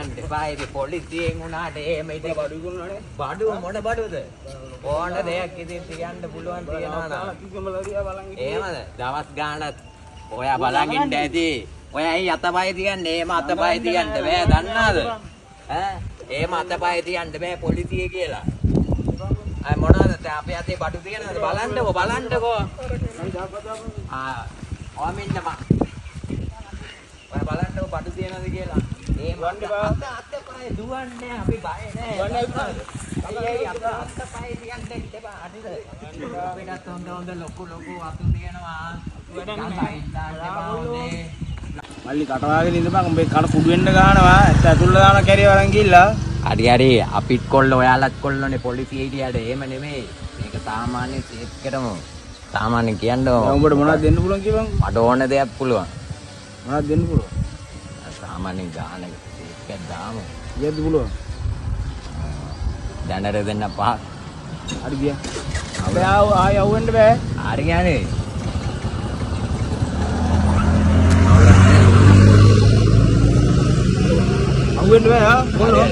කියන්න එපා. ඉතින් පොලිසියෙන් වුණාට එහෙම ඉතින් බඩු විකුණනනේ. බඩුව මොන බඩුවද? ඕන දෙයක් ඉතින් තියන්න පුළුවන් තියනවා නම්. එහෙමද? දවස් ගාණක් ඔයා බලන් ඉන්න ඇති. ඔයා ඇයි අතපය තියන්නේ? එහෙම අතපය තියන්න බෑ දන්නාද? ඈ එහෙම අතපය තියන්න බෑ පොලිසිය කියලා. අය මොනවද දැන් අපේ අතේ බඩු තියනවද බලන්නකෝ බලන්නකෝ. ආ ඔහම ඉන්න මා. ඔයා බලන්නකෝ බඩු තියනවද කියලා. එහෙම අත අතපය දුවන්නේ අපි බය නෑ. ඇයි අත අතපය තියන්න එපා හරිද? අපිටත් හොඳ හොඳ ලොකු ලොකු වතු තියෙනවා. මල්ලි කටවාගෙන ඉඳපන් උඹේ කන කුඩු වෙන්න ගහනවා. ඇත්ත ඇතුළට දාන කැරිය වරන් ගිහිල්ලා. හරි හරි අපිත් කොල්ල ඔයාලත් කොල්ලනේ පොලිසිය හිටියට එහෙම නෙමෙයි. මේක සාමාන්‍ය සේෆ් කරමු. සාමාන්‍ය කියන්න දැන් උඹට මොනවද දෙන්න පුළුවන් කියපන්. මට ඕන දෙයක් පුළුවන්. මොනවද දෙන්න පුළුවන්? සාමාන්‍ය ගානක සේෆ් එකක් දාමු. කීයද පුළුවන්? දැනට දෙන්න පහක්. හරි ගියා. අපේ ආව ආයෙ අහුවෙන්න බෑ. හරි යන්නේ. අහුවෙන්න බෑ ආ කොල්ලෝ.